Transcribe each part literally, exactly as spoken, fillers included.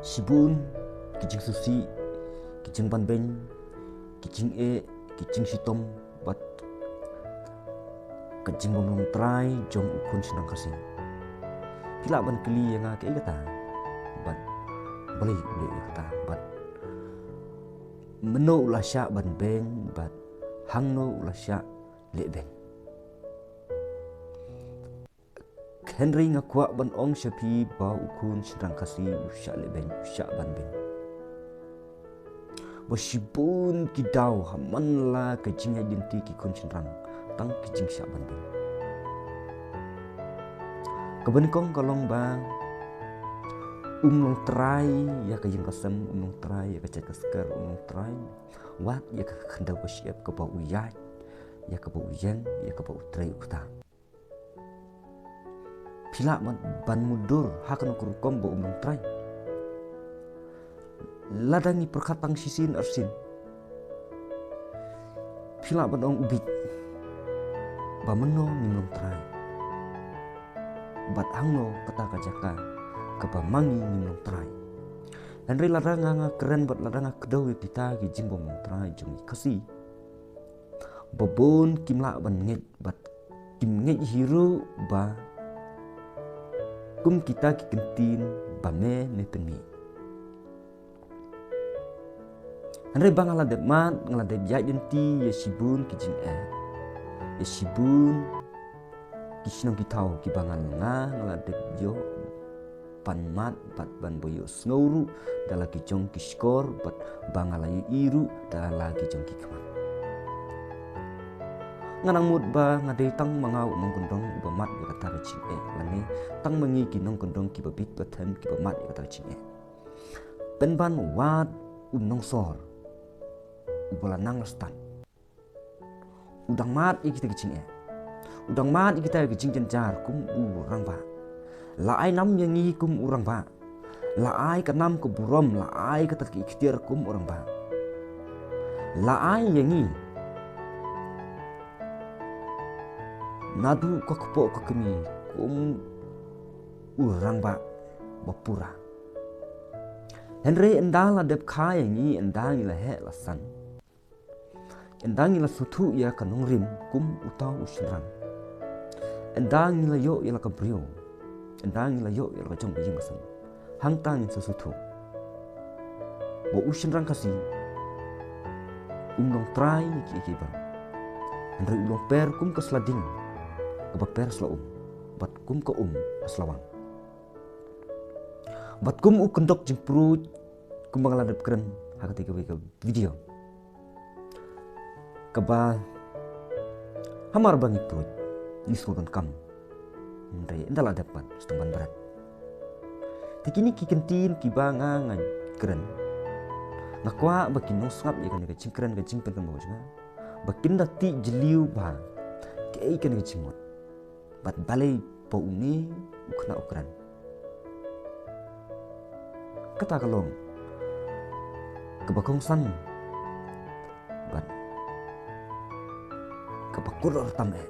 Shibun ki jingsngewsih, ki jingbanbeiñ, ki jingeh, ki jingshitom bad ka jingbym long trai jong u khun shynrang Khasi. Phi lah ban kylli ïa nga kaei kata bad balei u leh ïa kata bad mynno u la shah banbeiñ bad hangno u la shah lehbeiñ. Hynrei nga kwah ban ong sha phi ba u khun shynrang Khasi u shah lehbeiñ, u shah banbeiñ. Ba shibun ki daw ha man la ka jingïaid lynti ki khun shynrang tang ki jingshah banbeiñ. Kaba nyngkong ka long ba um long trai ïa ka ïing ka sem, um long trai ïa ka jaid ka sker, um long trai wat ïa ka khyndew ka shyiap kaba u ïaid, ïa kaba u ïeng, ïa kaba u trei u ktah. Phi lah ban, ban mutdur ha kano ka rukom ba um long trai. Lada ngi pyrkhat tang shisien arsien, phi lah ban ong u bit ba mynno ngim long trai bad hangno kata ka jaka kaba ma ngi ngim long trai. Hynrei lada nga, nga kren bad lada nga kdew ïa kita ki jingbym long trai jong ngi Khasi, ba bun kim lah ban ngeit bad kim ngeit hi ruh ba kum kita ki ktien ba me, me pynmih. Hynrei ba nga la dep mad, nga la dep ïaid lynti ïa shibun ki jingeh, ïa shibun ki shnong ki thaw kiba nga, nga la dep ïoh ban mad bad ban ba ïohsngew ruh da la ki jong ki shkor bad ba nga la ïohi ruh da la ki jong ki khmat. Nga nang mut ba nga dei tang ma nga u nongkyndong uba mad ïa kata ka jingeh lane tang ma ngi ki nongkyndong kiba bit ba them kiba mad ïa kata ka jingeh. Pynban wat u nongsor uba la nang la stad u dang mad ïa kita ki jingeh, u dang mad ïa kita ki jingjynjar kum u rangbah. La ai nam ïa ngi kum u rangbah. La ai ka nam ka burom, la ai kata ka iktiar kum u rangbah. La ai ïa ngi naduh ka kpoh ka kmie kum u rangbah ba pura. Hynrei ynda la dep kha ïa ngi, ynda ngi la heh la san, ynda ngi la sngewthuh ïa ka nongrim kum uta u shynrang, ynda ngi la ïoh ïa la ka briew, ynda ngi la ïoh ïa la ka jong ka ïing ka sem, hangta ngin sa sngewthuh ba u shynrang Khasi um long trai ïa kiei kiei baroh. Hynrei u long per kum ka sla dieng kaba per sla um bad kum ka um ha sla wang. Bad kum u kyndok jingpruid, kumba nga la dep kren ha katei kawei ka video, kaba hamar ba ngi pruid ngi sngewdonkam. Hynrei ynda la dep pat sdang ban bret. Te kine ki kyntien kiba nga, nga kren, nga kwah ba ki nongsngap ïa kane ka jingkren, ka jingpynkren ba jong nga, ba kin da tip jylliew ba kaei kane ka jingmut bad balei ba une u khynnah u kren. Kata ka long kaba kongsan bad kaba kordor tam eh.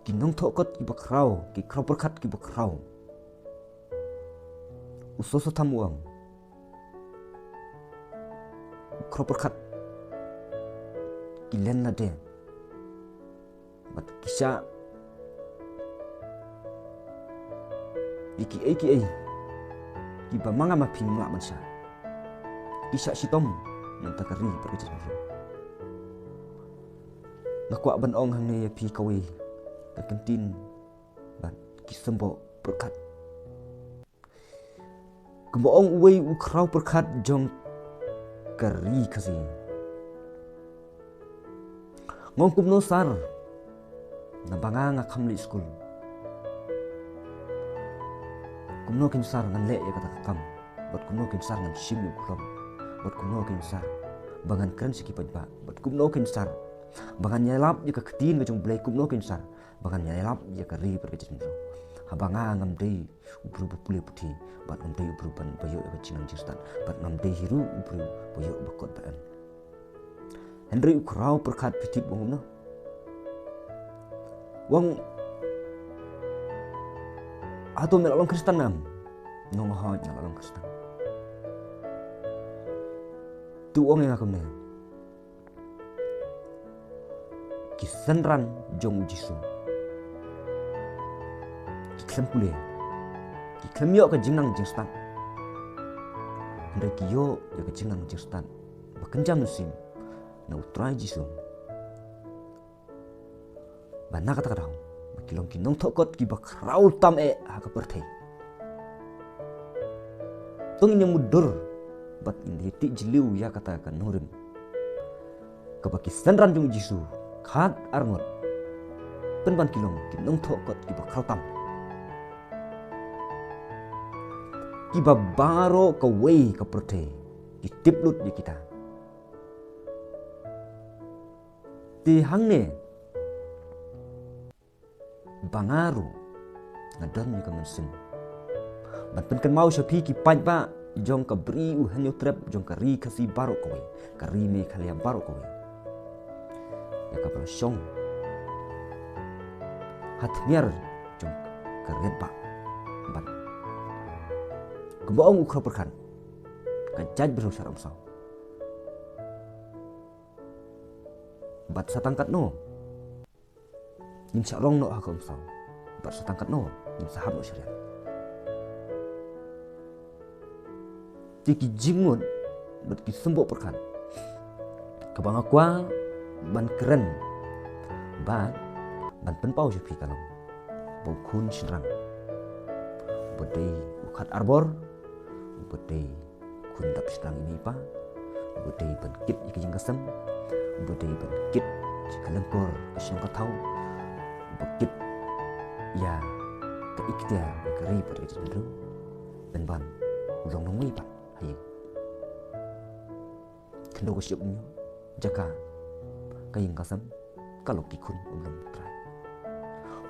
Ki nongthoh kot kiba khraw, ki khraw pyrkhat kiba khraw. U Soso Tham u ong, u khraw pyrkhat ki len lade bad ki shah ïa kiei kiei kiba ma nga ma phi ngim lah ban shah. Ki shah shitom na ka bynta ka ri bad ka jaitbynriew. Nga kwah ban ong hangne ïa phi kawei ka kyntien bad ki symboh pyrkhat. Kumba ong uwei u khraw pyrkhat jong ka ri Khasi, nga ong kumno sar, naba nga nga kham leit skul. Kumno kein sar ngan leh ïa kata ka kam, bad kumno kein sar ngan shim ïa u khlong, bad kumno kein sar ba ngan kren sha ki paidbah, bad kumno kein sar ba ngan ïalap ïa ka ktien ka jong U Blei, kumno kein sar ba ngan ïalap ïa ka ri bad ka jaitbynriew. Haba nga ngam dei u briew ba pule puthi bad ngam dei u briew ba ïoh ïa ka jingnang jingstad bad ngam dei hi ruh u briew ba ïoh ba kot ba em. Hynrei u khraw pyrkhat phi tip u ong kumno? U ong, hato me la long Khristan ne em? Nga ong, hooid, nga la long Khristan. Te u ong ïa nga kumne, ki synran jong u Jisu ki khlem pule, ki khlem ïoh ka jingnang jingstad. Hynrei ki ïoh ïa ka jingnang jingstad ba kynja mynsiem na u Trai Jisu. Ba na kata ka daw ba ki long ki nongthoh kot kiba khraw tam eh ha ka pyrthei. To ngin ïa mutdur bad ngin ïa tip jylliew ïa kata ka nongrim kaba ki synran jong u Jisu khatar ngut pynban ki long ki nongthoh kot kiba khraw tam, kiba baroh kawei ka pyrthei ki tip lut ïa kita. Te hangne ba nga ruh nga don ïa ka mynsiem ban pynkynmaw sha phi ki paidbah jong ka Bri U Hynñiewtrep, jong ka ri Khasi baroh kawei, ka ri Meghalaya baroh kawei, ïa kaba la shong ha tmiar jong ka riat bah ban, kumba ong u khraw pyrkhat, ka jaitbynriew sha Umsaw. Bad sa tang katno ngin sa rong noh ha ka Umsaw, bad sa tang katno ngin sa hap noh sha riat. Te ki jingmut bad ki symboh pyrkhat kaba nga kwah ban kren bad ban pynpaw sha phi ka long ba u khun shynrang uba dei u khatar bor, uba dei khun dap shynrang i mei i pa, uba dei ban kit ïa ka ïing ka sem, uba dei ban kit ïa ka lyngkor ka shong ka thaw, uba kit ïa ka ikhtiar ïa ka ri bad ka jaitbynriew, pynban u long nongwei pat ha ïing. Khyndew ka shyiap um ïoh jaka, ka ïing ka sem ka long ki khun, um long trai.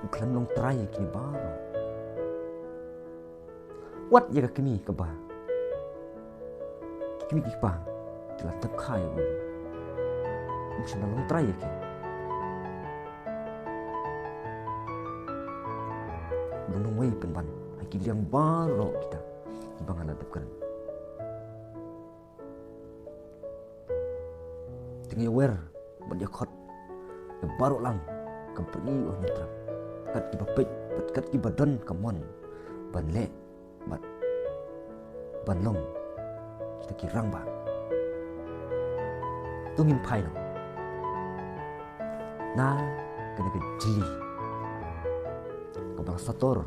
U khlem long trai ïa kine baroh. Wat ïa ka kmie kaba ki kmie ki kpa ki la tep kha ïa u, um shym la long trai ïa ki. U long nongwei pynban ha ki liang baroh kita kiba nga la dep kren. Te nga ïawer bad ïakhot ïa baroh lang ka Bri U Hynñiewtrep, kat kiba peit bad kat kiba don ka mon ban leh bad ban long kita ki rangbah. To ngin phai noh na kane ka jylli kaba la sator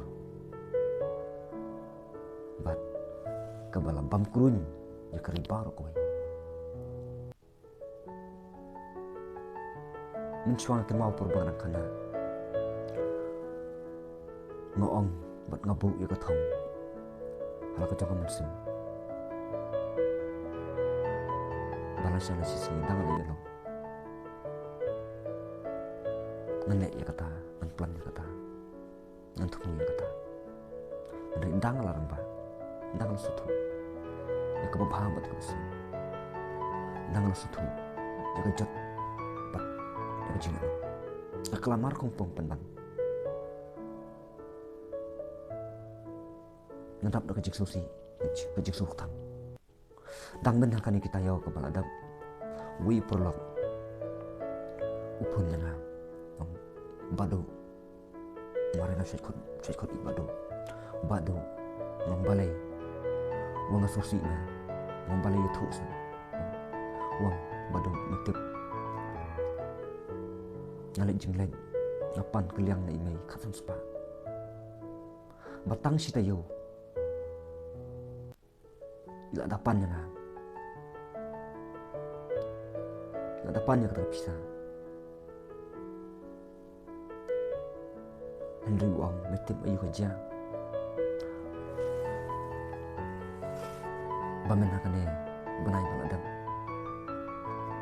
bad kaba la bam kruiñ ïa ka ri baroh kawei. Mynshuwa nga kynmaw por ba nga dang khynnah, nga ong bad nga buh ïa ka thong ha la ka jong ka mynsiem ba lashai lashisngi dang leh ïa long. Ngan leh ïa kata, ngan plan ïa kata, ngan thmu ïa kata. Hynrei ynda nga la rangbah, ynda nga la sngewthuh ïa kaba bha bad kaba sniew, ynda nga la sngewthuh ïa ka jot bad ïa ka jingïalang, ka klamar khongpong pynban, nga dap da ka jingsngewsih, ka jingsngewkthang. Dang mynta ha kane ki taïew kaba la dep, uwei u paralok u phone ïa nga, u ong, Bah Duh, marwei nga shait khot, shait khot ïa Bah Duh. Bah Duh, nga ong balei, u ong nga sngewsih, nga ong balei ïathuh seh. U ong, Bah Duh, me tip, nga leit jingleit, nga pan kylliang na i mei khatsan spah. Ba tang shi taïew i la da pan ïa nga, i la da pan ïa kata ka pisa. Hynrei u ong, me tip aïu ka jia? Ba mynta kane u bnai ba la dep,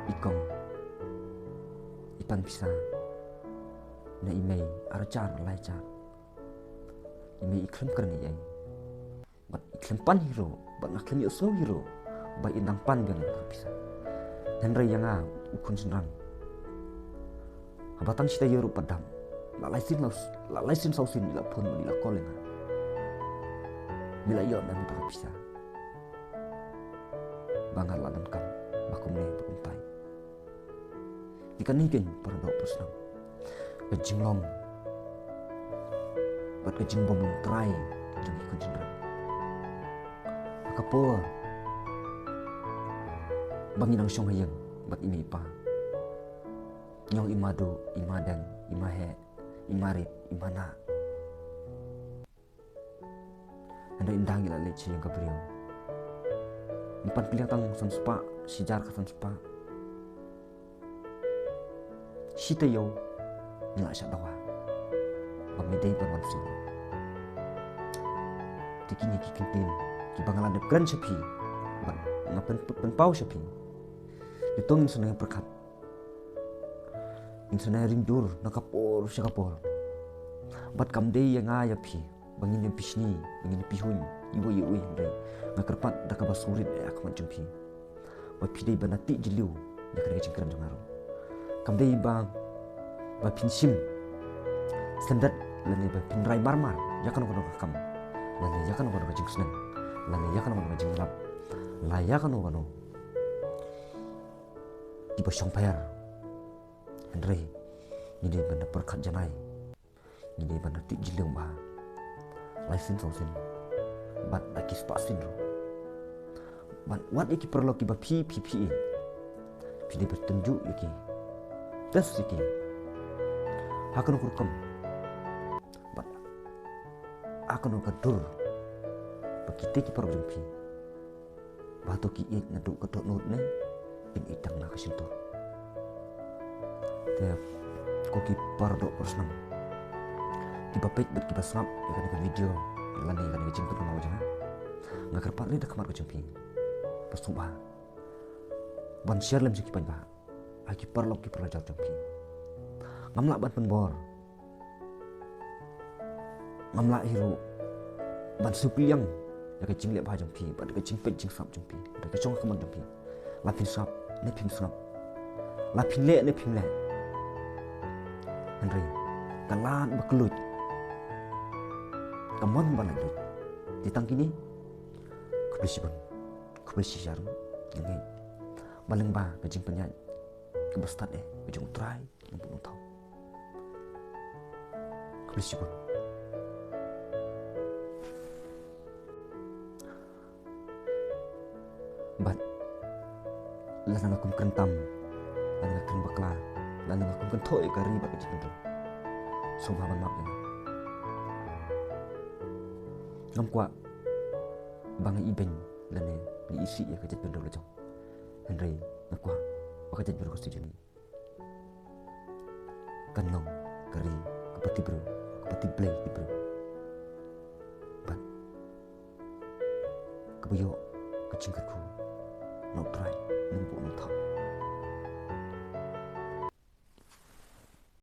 i kong i pan pisa na i mei ar hajar lai hajar. I mei i khlem kren ei ei bad i khlem pan hi ruh, bad nga khlem ïohsngew hi ruh ba i dang pan biang ïa ka pisa. Hynrei ïa nga u khun shynrang, haba tang shi taïew ruh pat dap, la lai sien, la lai sien saw sien i la phone bad i la call ïa nga. me la ïoh na mynta ka pisa. Ba nga la donkam ba kumne ba kumtai. Te kane keiñ para doh para snam, ka jinglong bad ka jingbym trai jong ki khun jingran. Ha ka por ba ngi nang shong ha ïing bad i mei i pa, ngi ong i madu, i madeng, i maheh, i marit, i manah. Hynrei ynda ngi la leit sha ïing ka briew, ngi pan kylliang tang san spah, shi jar ka san spah, shi taïew ngi la shah dawa ba me dei ban wan siew. Te kine ki kyntien kiba nga la dep kren sha phi, ba nga pyn, pynpaw sha phi, ïa to ngin sa nang pyrkhat. Ngin sa nang ring dur na ka por sha ka por. Bad kam dei ïa nga ïa phi ba ngin ïa pishni, ba ngin ïa pihuiñ iwei ïa iwei, hynrei nga kyrpad da kaba sngewrit ïa ka khmat jong phi ba phi dei ban da tih jylliew ïa kane ka jingkren jong nga ruh. Kam dei ba, ba phin shim sendot lane ba phin rai mar mar ïa kano kano ka kam, lane ïa kano kano ka jingsneng, lane ïa kano kano ka jinglap, la ïa kano kano kiba shongpher. Hynrei ngi dei ban da pyrkhat janai, ngi dei ban da tih jylliew bha lai sien saw sien bad da ki spah sien ruh. Bad wat ïa ki paralok kiba phi, phi, phi ïeit, phi dei ban tynjuh ïa ki, test ïa ki ha kano ka rukom bad ha kano ka dur ba kita ki paralok jong phi ba hato ki ïeit naduh ka dohnud ne kin ïeit tang na ka shyntur. Te ko ki para doh para snam kiba peit bad kiba sngap ïa kane ka video lane ïa kane ka jingpynpaw jong nga, nga kyrpad lei da ka khmat ka jong phi ba sngewbha ban share lem sha ki paidbah, ha ki paralok ki parajor jong phi. Ngam lah ban pynbor, ngam lah hi ruh ban sngewkylliang ïa ka jingleh bha jong phi bad ka jingpeit jingsngap jong phi, da ka shong ka mon jong phi. La phin sngap ne phim sngap, la phin leh ne phim leh, hynrei ka lad ba kylluid, ka mon ba laitluid. Te tang kine, khublei shibun, khublei shisha ruh. Nga ngeit ba lyngba ka jingpynïaid kaba stad eh ka jong U Trai Nongbuh Nongthaw. Khublei shibun. Bad lada nga kum kren tam, lada nga kren bakla, lada nga kum kynthoh ïa ka ri bad ka jaitbynriew, sngewbha ban map ïa nga. Ngam kwah ba nga ibeiñ lane nga isih ïa ka jaitbynriew la jong. Hynrei nga kwah ba ka jaitbynriew ka sdang jong ngi kan long ka ri kaba tip briew, kaba tip Blei tip briew, bad kaba ïoh ka jingkyrkhu na U Trai Nongbuh Nongthaw.